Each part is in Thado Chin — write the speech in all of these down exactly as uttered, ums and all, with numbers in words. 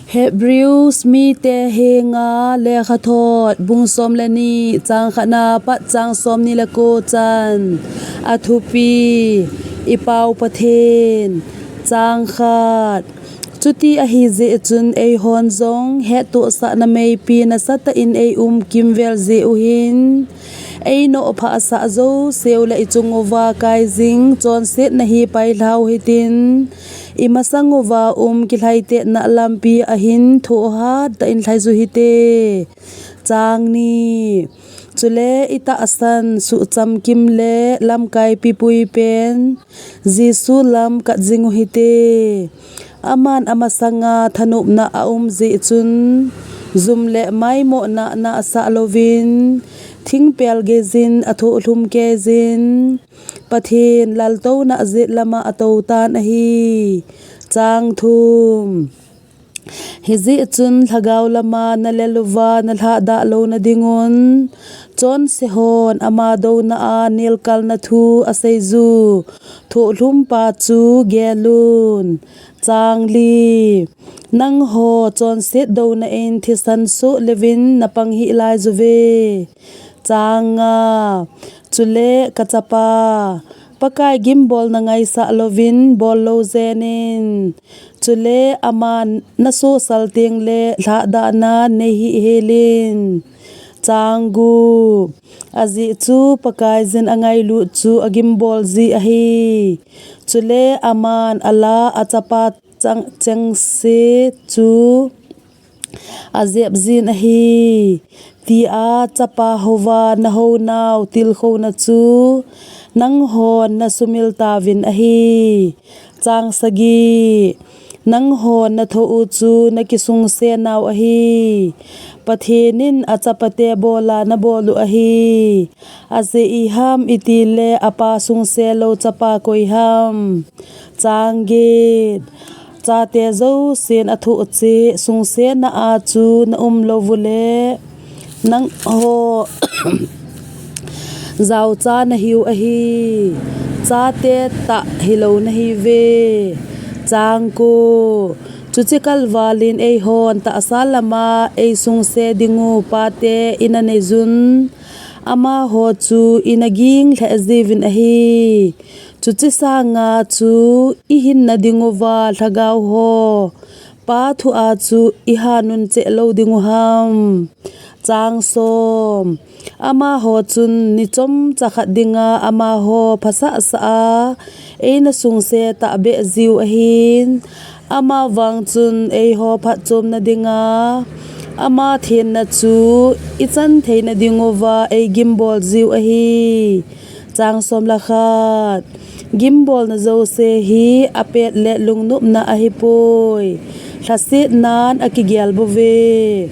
Hebrews mite henga lekhathot bung som le ni chang khatna pat chang som ni le ko chan. A thupi: I Pau Pathen. Chang khat. Chuti ahi jeh chun eihon jong hettohsahna meipi nasatah in ei um kimvel jeh u hin, ei nohphah sah jouse u le i chung uva kai jing chonsetna hi pailhau hitin, i masang uva um kilhaitetna lampi ahin thohhat tah in lhaiju hite. Chang ni. Chule i tahsan suhchamkim le lamkai pipui pen Jesu lam kat jing u hite. Aman amasanga thanopna a um jeh chun, jum le maimohna nahsah louvin, thingpel geijin athohlhum keijin, Pathen laltouna jet lama atou tan ahi. Chang thum. Hijeh chun lhagao lama nalel uva nalhahdah louna dingun, chonse hon ama douna a nelkalna thu aseiju thohlhumpa chu gelun. Chang li. Nangho chonset douna in thisan soh leuvin napang hih laijuve. Chang nga. Chule kachapa, Pakai gimbolna ngaisah louvin bol lou jenin. Chule aman nasosal tengle lhahdahna neihih helin. Chang gup. Ajeh chu Pakaiyin angailut chu agimbol ji ahi. Chule aman ala achapa chang, chengse chu ajepjin ahi, tia chapa houva nahounau tilkhouna chu nanghon nasumil tauvin ahi. Chang sagi. Nanghon nathoh u chu nakisungse nau ahi. Pathen in achapate bola nabol u ahi. Ajeh iham itile apa sungse lou chapa koiham? Chang get. Chate jousen athoh cheh sungse na a chu naum lou ule, nangho jaocha nahiu ahi, chate tah hilou nahiuve. Chang ko. Chuche kalvalin eihon tahsa lama eisungse dingu pate ina neiyun, amaho chu ina ging lheh jiuvin ahi. Chuche sanga chu ihinna dinguva lhagao ho Pa thu a chu ihanun cheh lou dingu ham? Chang som. Amaho chun ni chomcha khat dinga amaho phasahsah a eina sungse tahbeh jiu ahin, amavang chun eiho phatchomna dinga ama thenna chu ichan theina dinguva eigimbol jiu ahi. Chang som le khat. Gimbolna jouse hi apet le lungnopna ahipoi, lhasetnan akigel bouve.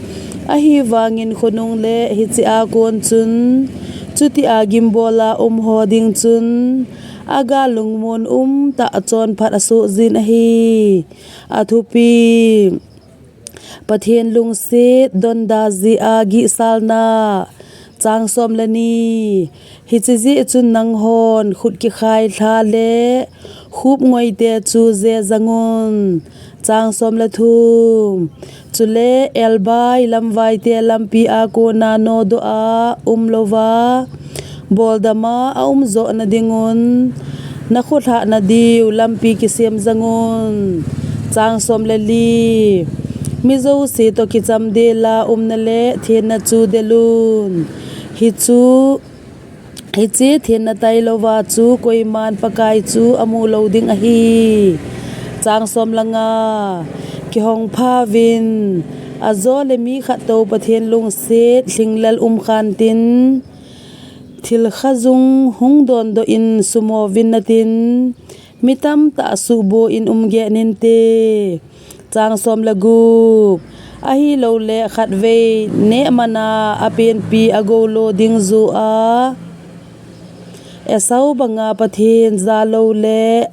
Ahivangin khonung le hiche a kon chun, chutia gimbola umho ding chun, agal lungmon umtah a chonphat asoh jin ahi. Athupi. Pathen lungset donda jeh a gihsalna. Chang som le ni. Hiche jeh chun nanghon khut kikhai lha le khup ngoite chu je jangun. Chang som le thum. Chule elbai lamvaite lampi a kona nodoh a umlouva, boldama aum johna dingun, nakholhahna diu lampi kisem jangun. Chang som le li. Mi jouse toh kichamdela umna le thenna chu delun. Hichu, hiche thenna tailouva chu koiman Pakai chu amu lou ding ahi. Chang som le nga. Kihong phauvin, ajo le mi khat tou Pathen lungset lhinglel umkhan tin, thilkha jung hung dondoh in sumo uvin natin, mi tamtah suhbou in umgeh ninte. Chang som le gup. Ahilouleh khatvei nehmana apenpi agou lo ding joh a, Esau banga Pathen jalou le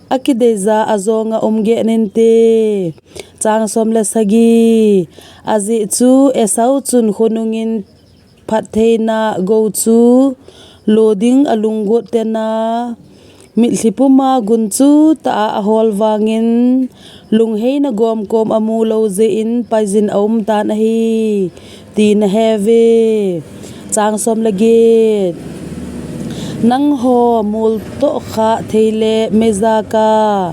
akideija ajonga umgeh ninte. Chang som le sagi. Ajeh chu Esau chun khonungin phattheina gou chu lo ding alunggot tena, Mitlhi puma gunchu tah a ahol vangin, lungheina gomkom amu lou jeh in paijin aumtan ahi, ti naheuve. Chang som le get. Nangho mol tohkhah thei le meijaka,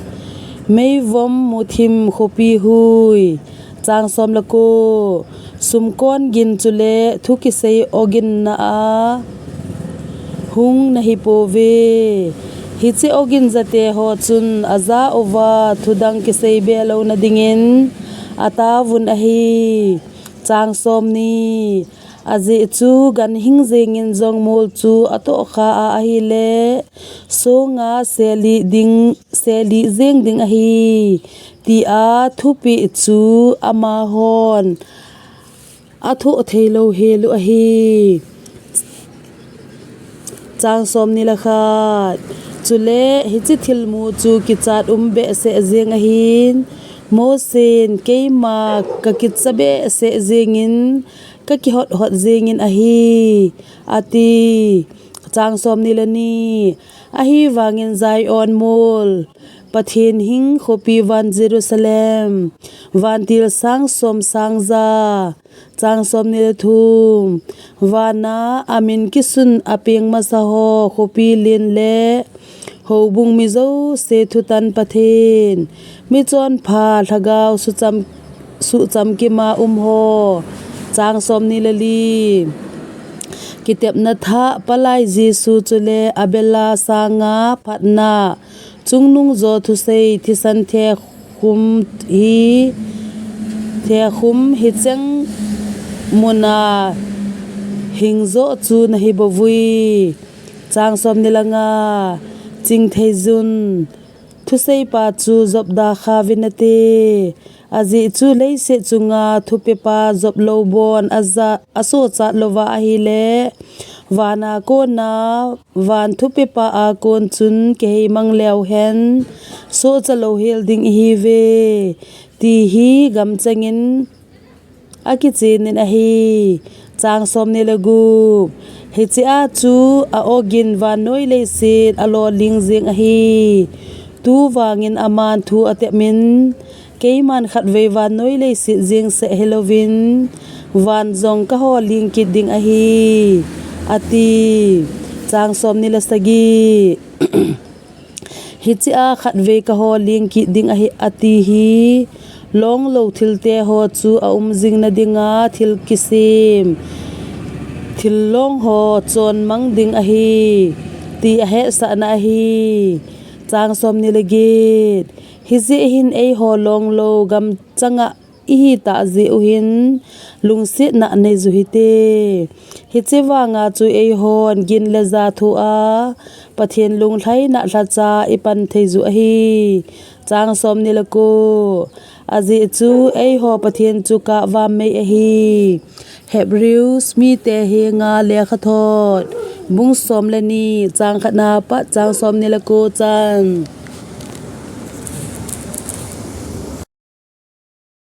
meivom muthim khopi hui. Chang som le ko. Sumkon gin chule thu kisei ogin na a hung nahi pouve. Hiche ogin jate ho chun aja uva thudang kisei be louna dingin ataovun ahi. Chang som ni. Ajeh chu ganhing jengin jong mol chu atohkha a ahile, songa seli ding, seli jeng ding ahi, tia thupeh chu amahon athoh thei lou hel u ahi. Chang som ni le khat. Chule hiche thilmu chu kichat um behseh jeng ahin, Mosen, keima kakicha behseh jengin, kakihot hot jengin ahi, ati. Chang som ni le ni. Ahivangin Zion mol, Pathen hing khopi van Jerusalem, vantil sang som sang ja. Chang som ni le thum. Vana amin kisun apeng masa ho khopi len le houbung mi jouse thutan Pathen, michonpha lhagao sucham, sucham kima um ho. Chang som ni le li. Kitepna thah palai Jesu chule abela sanga phatna chungnung jo thusei thisan thekhum hi, thekhum hicheng muna hing jo chu nahi bouvui. Chang som ni le nga. Chingthei jun. Thuseipa chu jop da kha vin ate. Ajeh chu leiset chunga thupepa jop lou bon aja, asochat louva ahile, vana kona, van thupepa a kon chun kihei mang leu hen, sohcha lou hel ding ihiuve, ti hi gamchengin akichenin ahi. Chang som ni le gup. Hiche a chu a-ogin vannoi leiset aloling jeng ahi. Tuvangin aman thu atemin, keiman khatvei vannoi leiset jeng seh hilouvin, van jong kaholing kit ding ahi, ati. Chang som ni le sagi. Hiche a khatvei kaholing kit ding ahi, ati hi. Longlou thilte ho chu aum jing nadinga thil kisem, thil long ho chonmang ding ahi, ti ahetsahna ahi. Chang som ni le get. Hijeh hin eiho longlou gamchanga ihi tah jeh u hin lungsetna nei u hite. Hiche vanga chu eihon gin le ja thoa Pathen lunglhaina lhacha ipan thei u ahi. Chang som ni le ko. Ajeh chu eiho Pathen chu kah vam mei ahi. Hebrews mite henga lekhathot, bung som le ni, chang khatna pat chang som ni le ko chan.